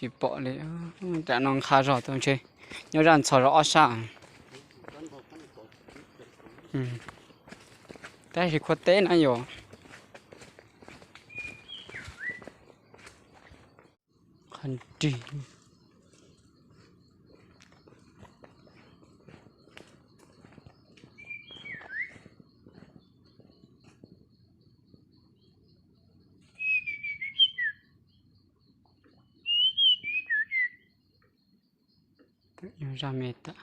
Tsis pom li, tam no nqha zog tau ntshe nyob zaj ntxhov zog ob sab. Tab sis khuav teb na yom. Qhov rig. Zaj me tas.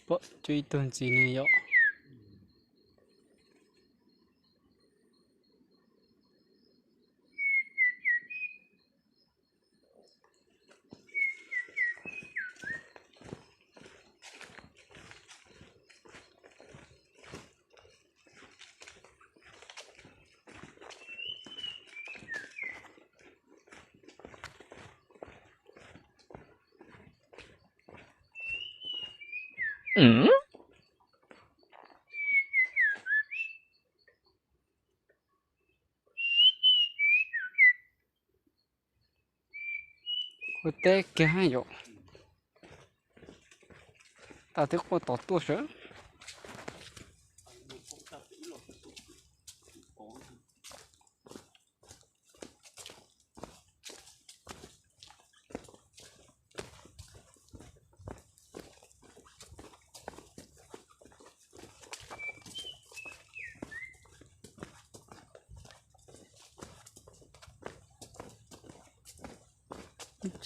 Pom cuag ib tug ntxiv ne yom. Ua teb kiag yom. Tag twb quaj tos tuaj sawv.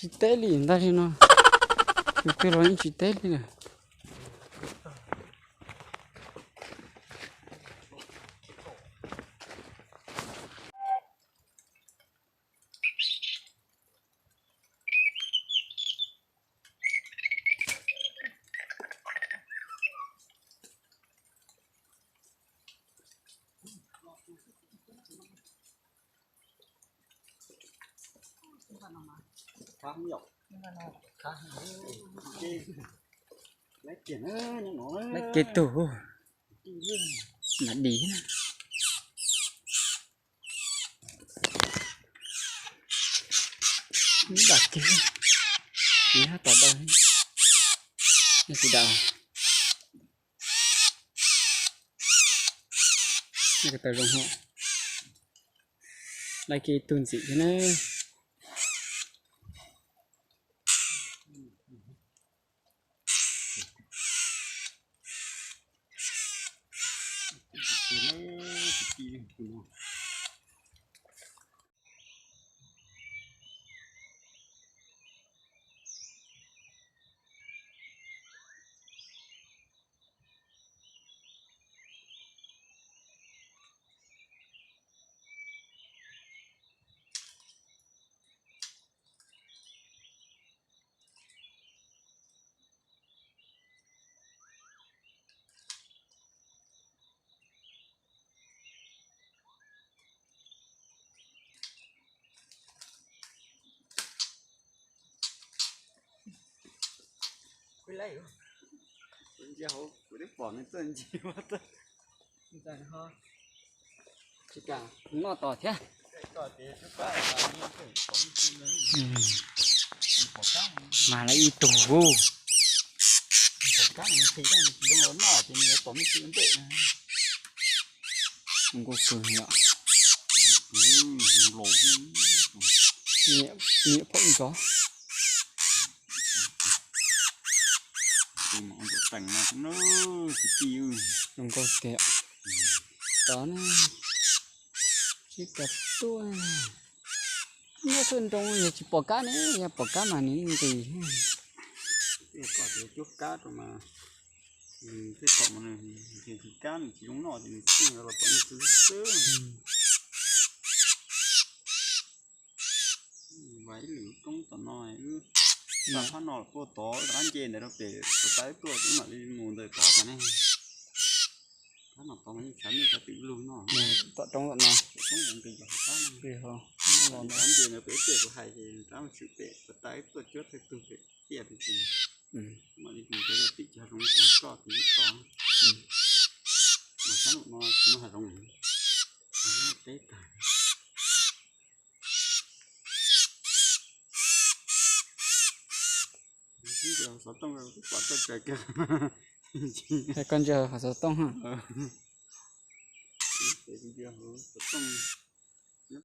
Tsis teb li ntag li no. Tus twg los yeej tsis teb li na. Lab kiag tug, mam dim. Npam kiag, nws hab tom daw, nws tsis dam. Nws ko taw zoo hos. Lab kiag ib tug ntxim thiab na. Kuv twb pom nws txawj ntse. Tsis kam noj tos thiab. Mas lawv ib tug. Zoo nkauj kawg yom. Niam phob ntxov. Zoo nkauj tiag. Tod na, sib kos tuaj. Nyob sab nroog yog tsis pom kab ne, yog pom kab mas nws nqis. Koj tias cuab kab rau mas, tej thaum mas nws tsis kab nws tsis zoo noj ces nws txij los tom nws xwb xwb. Vas ib lwm roob tom no, wb xa phab no los puag tod rov qab nce ntawd rau pem, rau pab wb tuaj wb mam li mus ntawm tod tas ne. Phab no tod mas yeej tshav ntuj tshav twm lug no. Tom roob tom no. Roob nqis cov qab no. Rab ntiag ntawd pem tiaj kuv hais ces rab mus tshwm pem puas tau ib tuaj cuab thawj tug pem tiaj pem ces mam li mus rau tim cog zoov tus koj tus ntawm tod. Mas sab nraum no tsis muaj hav zoov, teb tag. Ntsia hauv xov tooj twb pom txog tsaws kiag. Koj ntsia hauv xov tooj ha. Ntsia hauv xov tooj.